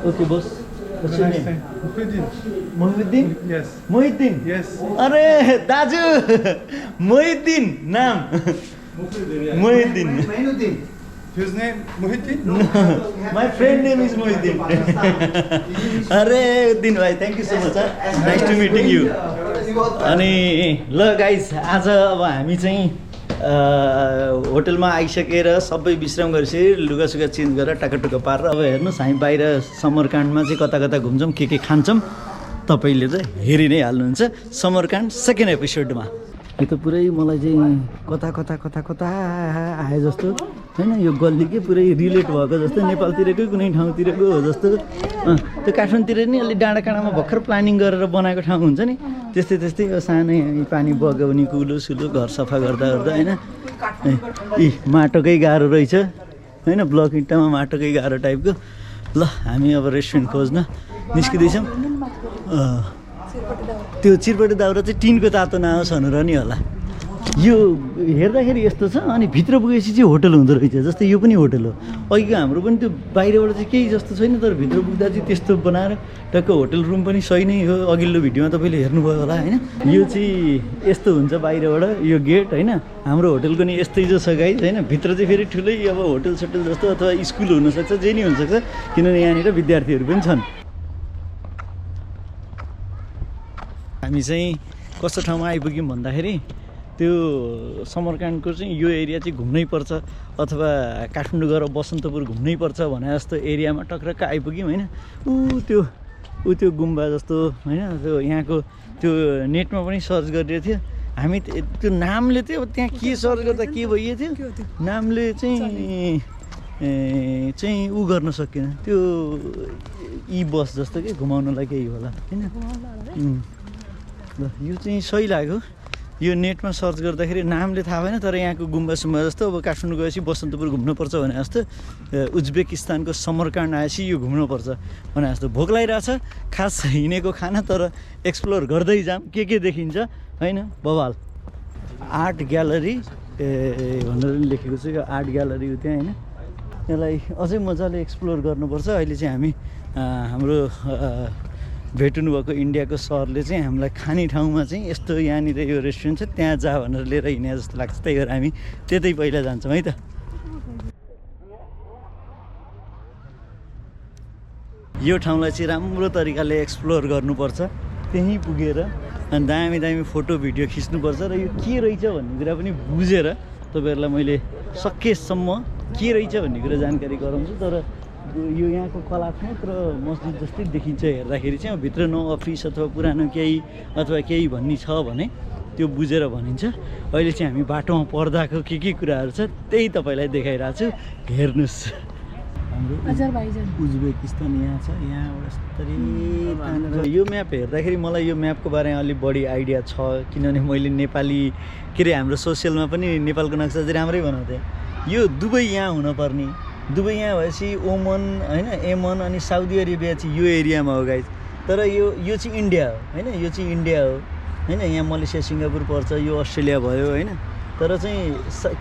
Okay, boss. What's your name? Mohiuddin? Yes. Mohiuddin? Yes. अरे दाजु मोहिउद्दिन नाम मोहिउद्दिन His name Muhyiddin? My friend name is Mohiuddin. अरे उद्दिन भाइ thank you so much nice to meeting you अनि ल guys आज अब हामी चाहिँ होटलमा आइसकेर सबै विश्राम गरिसकेर लुगासुगा चेन्ज गरेर टाकाटुका पारेर अब हेर्नुहोस् हामी बाहिर समरकाण्डमा चाहिँ कता कता घुम्छौँ के खान्छौँ तपाईँले चाहिँ हेरि नै हाल्नुहुन्छ समरकाण्ड सेकेन्ड एपिसोडमा यो त पुरै मलाई चाहिँ कता कता कता कता आए जस्तो होइन यो गल्ली के पुरै रिलेट भएको जस्तो नेपालतिरकै कुनै ठाउँतिरको हो जस्तो त्यो काठमाडौँतिर नि अलि डाँडा काँडामा भर्खर प्लानिङ गरेर बनाएको ठाउँ हुन्छ नि त्यस्तै त्यस्तै यो सानै पानी बगाउने कुलो सुलो घर सफा गर्दा गर्दा होइन यी माटोकै गाह्रो रहेछ होइन ब्लक इँटामा माटोकै गाह्रो टाइपको ल हामी अब रेस्टुरेन्ट खोज्न निस्किँदैछौँ त्यो चिरपटे दाउरा चाहिँ टिनको तातो नआओस् भनेर नि होला यो हेर्दाखेरि यस्तो छ अनि भित्र पुगेपछि चाहिँ होटल हुँदो रहेछ जस्तै यो पनि होटल हो अघिको हाम्रो पनि त्यो बाहिरबाट चाहिँ केही जस्तो छैन तर भित्र पुग्दा चाहिँ त्यस्तो बनाएर टक्क होटल रुम पनि सही नै हो अघिल्लो भिडियोमा तपाईँले हेर्नुभयो होला होइन यो चाहिँ यस्तो हुन्छ बाहिरबाट यो गेट होइन हाम्रो होटलको नि यस्तै जो छ गाइज होइन भित्र चाहिँ फेरि ठुलै अब होटल सोटल जस्तो अथवा स्कुल हुनसक्छ जे नि हुनसक्छ किनभने यहाँनिर विद्यार्थीहरू पनि छन् हामी चाहिँ कस्तो ठाउँमा आइपुग्यौँ भन्दाखेरि त्यो समरकाण्डको चाहिँ यो एरिया चाहिँ घुम्नै पर्छ अथवा काठमाडौँ गएर बसन्तपुर घुम्नै पर्छ भने जस्तो एरियामा टक्रक्क आइपुग्यौँ होइन ऊ त्यो गुम्बा जस्तो होइन त्यो यहाँको त्यो नेटमा पनि सर्च गरिरहेको थियो हामी त्यो नामले चाहिँ अब त्यहाँ के सर्च गर्दा के भइएको थियो नामले चाहिँ ऊ गर्न सकेन त्यो ई बस जस्तो के घुमाउनलाई केही होला होइन ल यो चाहिँ सही लाग्यो यो नेटमा सर्च गर्दाखेरि नामले थाहा भएन तर यहाँको गुम्बा सुम्बा जस्तो अब काठमाडौँ गएपछि बसन्तपुर घुम्नुपर्छ भने जस्तो उज्बेकिस्तानको समरकाण्ड आएपछि यो घुम्नुपर्छ भने जस्तो भोक लागिरहेछ खास हिँडेको खाना तर एक्सप्लोर गर्दै जाऊँ के देखिन्छ होइन बवाल आर्ट ग्यालरी भनेर लेखेको छ यो आर्ट ग्यालरी हो त्यहाँ होइन यसलाई अझै मजाले एक्सप्लोर गर्नुपर्छ अहिले चाहिँ हामी हाम्रो भेट्नु भएको इन्डियाको सरले चाहिँ हामीलाई खाने ठाउँमा चाहिँ यस्तो यहाँनिर यो रेस्टुरेन्ट छ त्यहाँ जा भनेर लिएर हिँडे जस्तो लाग्छ त्यही भएर हामी त्यतै पहिला जान्छौँ है त यो ठाउँलाई चाहिँ राम्रो तरिकाले एक्सप्लोर गर्नुपर्छ त्यहीँ पुगेर अनि दामी दामी फोटो भिडियो खिच्नुपर्छ र यो के रहेछ भन्ने कुरा पनि बुझेर तपाईँहरूलाई मैले सकेसम्म के रहेछ भन्ने कुरा जानकारी गराउँछु तर यो यहाँको कलात्मक र मस्जिद जस्तै देखिन्छ हेर्दाखेरि चाहिँ भित्र नो अफिस अथवा पुरानो केही अथवा केही भन्ने छ भने त्यो बुझेर भनिन्छ अहिले चाहिँ हामी बाटोमा पर्दाको के कुराहरू छ त्यही तपाईँलाई देखाइरहेको छु हेर्नुहोस् हाम्रो उज्बेकिस्तान यहाँ छ यहाँबाट यो म्याप हेर्दाखेरि मलाई यो म्यापको बारेमा अलिक बढी आइडिया छ किनभने मैले नेपाली के अरे हाम्रो सोसियलमा पनि नेपालको नक्सा चाहिँ राम्रै बनाउँथेँ यो दुबई यहाँ हुनपर्ने दुबई यहाँ भएपछि ओमन होइन एमन अनि साउदी अरेबिया चाहिँ यो एरियामा हो गाइज तर यो चाहिँ इन्डिया हो होइन यो चाहिँ इन्डिया हो होइन यहाँ मलेसिया सिङ्गापुर पर्छ यो अस्ट्रेलिया भयो होइन तर चाहिँ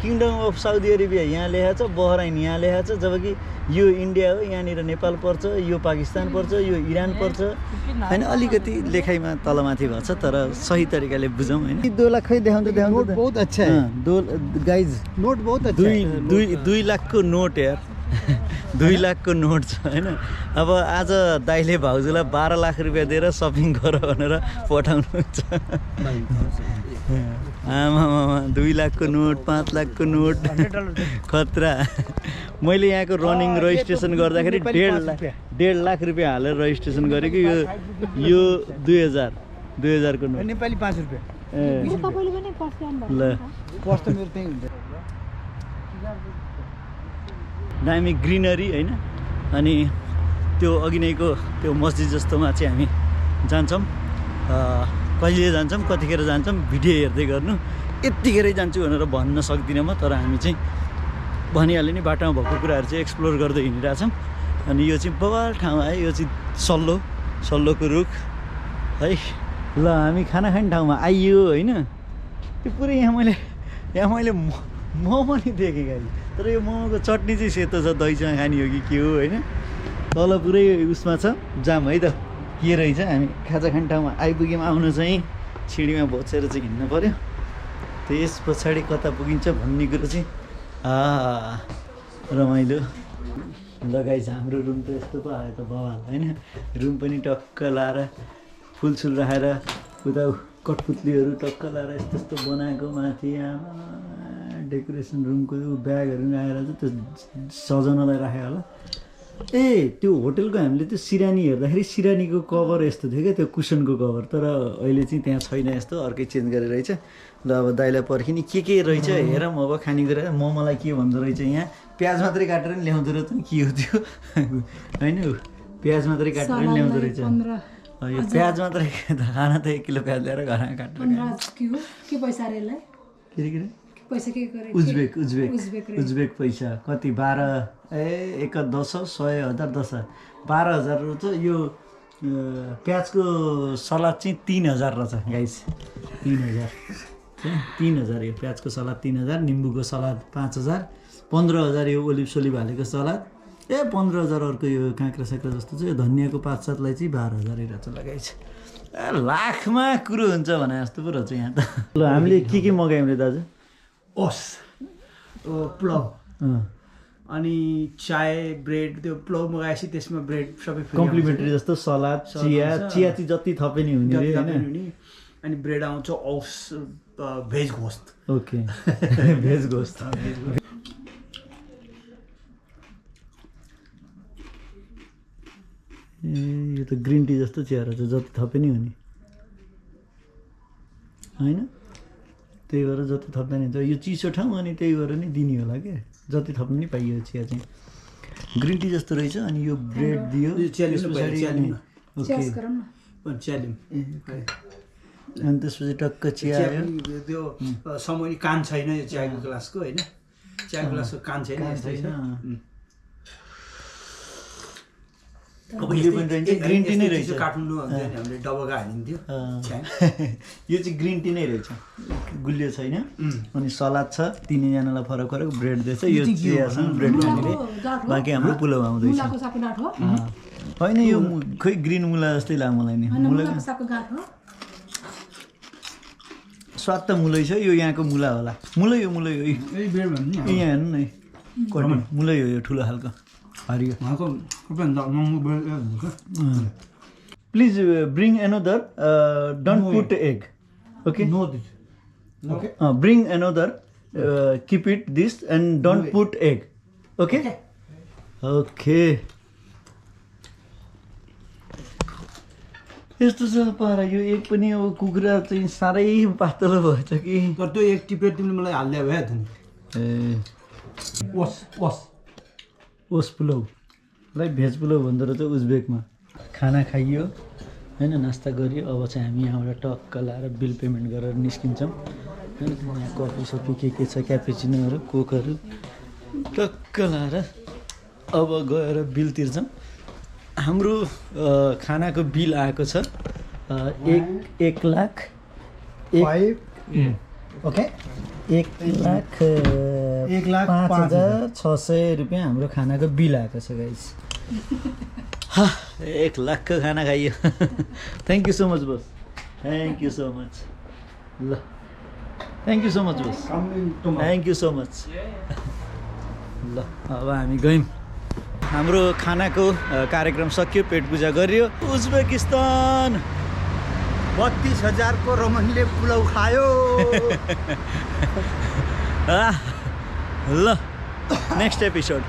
किङडम अफ साउदी अरेबिया यहाँ लेखाएको छ बहराइन यहाँ लेखाएको छ जबकि यो इन्डिया हो यहाँनिर नेपाल पर्छ यो पाकिस्तान पर्छ यो इरान पर्छ होइन अलिकति लेखाइमा तलमाथि भएको छ तर सही तरिकाले बुझौँ होइन 2 लाख खै देखाउँदा बहुत अच्छा है गाइज नोट बहुत अच्छा 2 लाखको नोट यार 2 लाखको नोट छ होइन अब आज दाइले भाउजूलाई 12 लाख रुपियाँ दिएर सपिङ गर भनेर पठाउनुहुन्छ आमा 2 लाखको नोट 5 लाखको नोट खतरा मैले यहाँको रनिङ रजिस्ट्रेसन गर्दाखेरि 1.5 लाख रुपियाँ हालेर रजिस्ट्रेसन गरेको यो 2000 को नोट नेपाली 5 रुपियाँ ल दामी ग्रिनरी होइन अनि त्यो अघि नैको त्यो मस्जिद जस्तोमा चाहिँ हामी जान्छौँ कहिले जान्छौँ कतिखेर जान्छौँ भिडियो हेर्दै गर्नु यतिखेरै जान्छु भनेर भन्न सक्दिनँ म तर हामी चाहिँ भनिहाल्यो नि बाटोमा भएको कुराहरू चाहिँ एक्सप्लोर गर्दै हिँडिरहेछौँ अनि यो चाहिँ बवाल ठाउँ है यो चाहिँ सल्लोको रुख है ल हामी खाना खाने ठाउँमा आइयो होइन त्यो पुरै यहाँ मैले मोमो नि देखेँ गाडी तर यो मोमोको चटनी चाहिँ सेतो छ दहीसँग खाने हो कि के हो होइन तल पुरै उसमा छ जाम है त के रहेछ हामी खाजा खाने ठाउँमा आइपुग्यौँ आउनु चाहिँ सिँढीमा बसेर चाहिँ हिँड्नु पऱ्यो त्यस पछाडि कता पुगिन्छ भन्ने कुरो चाहिँ रमाइलो लगाइछ हाम्रो रुम त यस्तो पो आयो त बवाल होइन रुम पनि टक्क लाएर फुलसुल राखेर उता कठपुतलीहरू टक्क लाएर यस्तो यस्तो बनाएको माथि डेकोरेसन रुमको ब्यागहरू राखेर चाहिँ त्यो सजाउनलाई राखेको होला ए त्यो होटलको हामीले त्यो सिरानी हेर्दाखेरि सिरानीको कभर यस्तो थियो क्या त्यो कुसनको कभर तर अहिले चाहिँ त्यहाँ छैन यस्तो अर्कै चेन्ज गरेर रहेछ ल अब दाइलाई पर्खिने के रहेछ हेरौँ अब खानेकुरा मलाई के भन्दो रहेछ यहाँ प्याज मात्रै काटेर नि ल्याउँदो रहेछ नि के हो त्यो होइन प्याज मात्रै काटेर नि ल्याउँदो रहेछ यो प्याज मात्रै खाना त 1 किलो प्याज ल्याएर घरमा काटेर उज्बेक पैसा कति 12 1 10 100 1000 12,000 रहेछ यो प्याजको सलाद चाहिँ 3,000 रहेछ गाइस 3,000 यो प्याजको सलाद 3,000 निम्बुको सलाद 5,000 15,000 यो ओलिभ सोलिभ हालेको सलाद 15,000 अर्को यो काँक्रा साक्रा जस्तो चाहिँ यो धनियाँको 5-7लाई चाहिँ 12,000 रहेछ लगाइछ लाखमा कुरो हुन्छ भने जस्तो पो रहेछ यहाँ त ल हामीले के मगायौँ रे दाजु ओस पुलाउ अनि चाय ब्रेड त्यो पुलाउ मगाएपछि त्यसमा ब्रेड सबै कम्प्लिमेन्ट्री जस्तो सलाद चिया चाहिँ जति थपे नि हुने रे हैन अनि ब्रेड आउँछ औस भेज घोस्ट ओके भेज घोस्ट यो त ग्रिन टी जस्तो चिया रहेछ जति थपे नि हुने होइन त्यही भएर जति थप्दा नि हुन्छ यो चिसो ठाउँ अनि त्यही भएर नि दिने होला क्या जति थप्नु नि पाइयो चिया चाहिँ ग्रिन टी जस्तो रहेछ अनि यो ब्रेड दियो अनि त्यसपछि टक्क चिया आयो त्यो समय कान छैन यो चियाको ग्लासको होइन चियाको ग्लासको कान छैन अब यो पनि रहेछ ग्रिन टी नै रहेछ काठमाडौँ हामीले डबगा हालिन्थ्यो यो चाहिँ ग्रिन टी नै रहेछ गुलियो छैन अनि सलाद छ तिनैजनालाई फरक फरक ब्रेड दिएछ यो चियासँग ब्रेड खानेले बाँकी हाम्रो पुलाउ आउँदैछ होइन यो खोइ ग्रिन मुला जस्तै लाग्यो मलाई नि मुला स्वाद त मुलै छ यो यहाँको मुला होला मुलै हो यहाँ हेर्नु न मुलै हो यो ठुलो खालको हरियो please bring another don't put egg okay bring another keep it this and don't put egg okay okay यस्तो छ पारा यो एक पनि अब कुखुरा चाहिँ साह्रै पातलो भएछ कि तर त्यो एक टिपेर तिमीले मलाई हाल्दै भयो त नि ए ओस पुलाउ लाइक भेज पुलाउ भन्दो रहेछ उज्बेकमा खाना खाइयो होइन नास्ता गरियो अब चाहिँ हामी यहाँबाट टक्क लाएर बिल पेमेन्ट गरेर निस्किन्छौँ होइन यहाँ कफी सफी के छ क्यापेचिनोहरू कोकहरू टक्क लाएर अब गएर बिल तिर्छौँ हाम्रो खानाको बिल आएको छ 1,05,600 रुपियाँ हाम्रो खानाको बिल आएको छ गाइस 1 लाखको खाना खाइयो थ्याङ्क यू सो मच बस थ्याङ्क यू सो मच ल थ्याङ्क यू सो मच बस थ्याङ्क यू सो मच ल अब हामी गयौँ हाम्रो खानाको कार्यक्रम सकियो पेट पूजा गरियो उज्बेकिस्तान 32,000 को रमनले पुलाउ खायो ल नेक्स्ट एपिसोड